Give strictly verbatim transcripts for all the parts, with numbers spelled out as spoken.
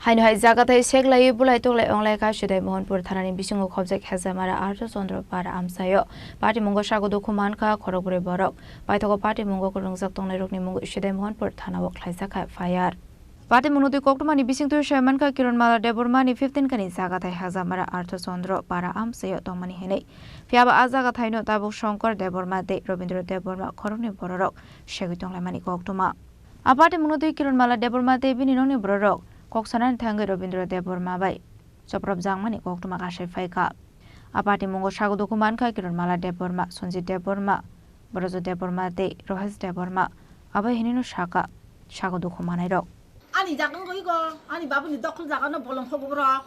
Haino hai jaga thai seklaiwi bulai toklai onglaikha Sidai Mohanpur thanani bisingo khobjak Hezamara Artho Chandra para amchaio. Patimungo sago dukhu mankha khorokbrwi borok. Paithago patimungo kwrwngjak tongnairokni mungwi Sidai Mohanpur thanao khlaijakha F I R. Patimungno twi koktwmani bisingtwi saimankha Kiranmala Debbarmani fifteen kani jaga thai Hezamara Artho Chandra para amchaio tongmani hinwi. Phiyaba a jaga thaino tabuk Shankar Debbarma tei Rabindra Debbarma khoroknwi bororok segwi tonglaimani koktwma. A patimungno twi Kiranmala Debbarma tei bini nokni bororok kok sanani thangwi Rabindra Debbarma bai chopropjakmani koktwma kasai phaikha. A patimungo sago dukhu mankha Kiranmala Debbarma, Sanjit Debbarma, Brojo Debbarma tei Rohesh Debbarma. Abo hinino sakha sago dukhu manairok. Ani jaga wngkha iko, ani babuni dokhol jagano bolong kho borok.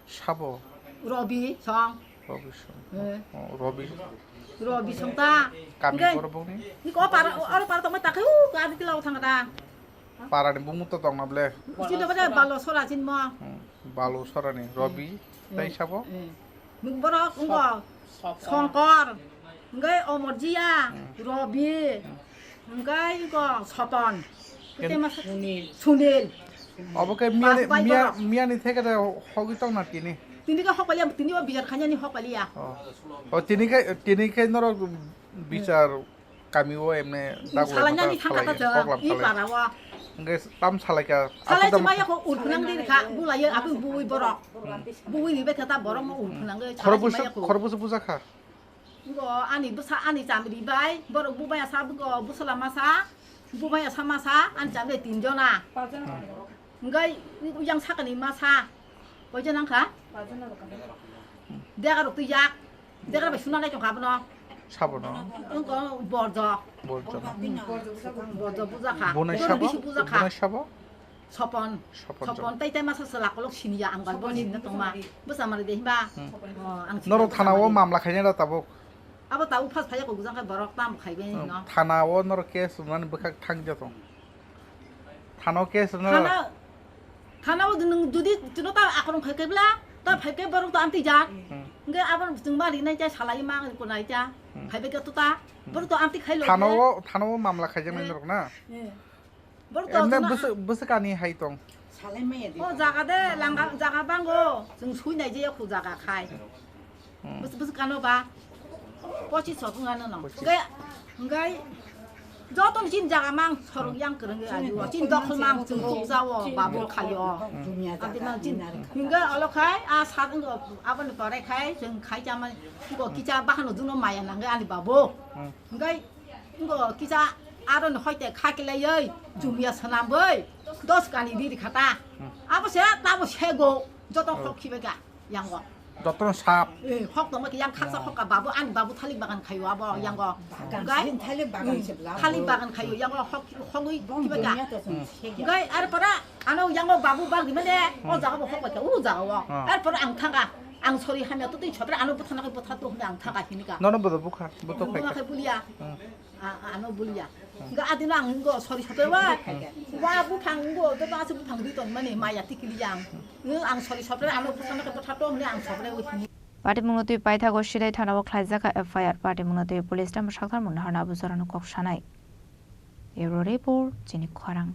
Sabo? Robi song. Robi song. Eh. Oh, Robi. Robi song ta. Kami borok bongni? Niko para, oro para tongma takhai u, kadi tilao thangda. Parani bumung to tongna ble? Chini bade balo sora chinmo. Hmm, balo sorani, Robi, eh, tei sabo? Eh. Borok wngkha Songkor, wngkha Omorjia, hmm, Robi, hmm, wngkha wngkha Soton. Ken- Tei masa Sunil. Sunil. Obo khe miyani, miya-, miyani theke de hogwi tongna tini? Tini khe hokpaliya, tini o bijar khainani hokpaliya. Oh. Oh, tini khe, tini khe norok bichar kami o emne dago salainani emne thangkha salai, ta chwng, koklam i salai. Para o. Hingke tam salaika, salai aswk chuma dam- yako urphunang di kha, bulayo aboni bui borok. Bui ni bekha ta borok no urphunang ge, khoro salai chuma busu, yako. Khoro busu buja kha. Ngo ani bwsa ani chamri bai, borok bubai asa, ngo bwsala masa, bubai asa masa, ani chamri tin jona. Hingke yang sakani masa, koi jona kha? Dega rok tu yak. Jagra bai suna nai tongkha abono. Sabono? Wngkha Borjo. Borjo no. Borjo bujakha. Bonai sabo? Bisi bujakha. Bonai sabo? Sopon. Sopon. Sopon tei tei masa sela kolok siniya ang bai bo sinina tongma. Bwsa mari de himba. Hmm. Oh, ang norok thana o mamla khaina da tabuk? Abo tabuk phas phaiya kok jang khai borok tam khai bai no. Thana o norok case rwnani bwkhak thang ja tong. Thana o case rwna. Thana, thana o nwng jodi chwngno ta akorong phai khe bla, ta phai khe borok to amtwi jak. Hmm. Hingke abo chwng ma rinai cha salai ma kunai cha. Hmm. Phai bai khe to ta. Hmm. Borok to amtwi khai lo. Thana o, thana o mamla khaijak nai norok na? Eh. Borok to emne chwngno bwswk, bwswk ani hai tong. Salai maya di. O jaga de langa jaga bango. Chwng sui nai je khu jaga khai. Hmm. Bus, bus kano ba? Pochis so kung ano no. Pochis. Hingke, hingke, joto ni chin jaga mang sorok yang kereng ge ayu. Chin dokhol mang chwng chuk jao, babu khayo. Hmm. Ante mang chin, hingke olo khai, a sat ngo, aboni pore khai, chwng khai chama, ngo kicha bahano juno maya nangge ani babu. Hmm. Hingke, ngo kicha aro ni hoite kha kelai ei, jumia sanam bai, dos kani diri khata. Hmm. Abo se, tabo sego, joto khok khibai ka. Yango. Jotono sap. Eh, hok tongma ke yang khaksa hok ka babu, ani babu thalik bagan khayo abo, yango. Bagan, gai? Sin thalik bagan se bla. Thalik bagan khayo, yango hok, hogwi kiba ka. Gai, ar pora, ano yango babu bang di mane, o jaga bo hok ka, u jaga wo. Ar pora ang thanga, ang sori hamya to tei chhotra ano butha na butha to hme ang thanga hinika. Nono bodo bukha, boto khai. Bukha khai bulia. Hmm. A, a, ano bulia. Hingke adino ang wngko sori sope wa. Wa buphang wngko, joto aswk buphang ri tongmani maya tikili ang. Ang sori sopre ano bwsano khe bwtha tong hwnwi ang sopre wi hini. Patimungno twi paithago Sidai thanao khlaijakha F I R. Patimungno twi police tamo sakthar mungno harna abujarano kok sanai. Bureau report, chini khorang.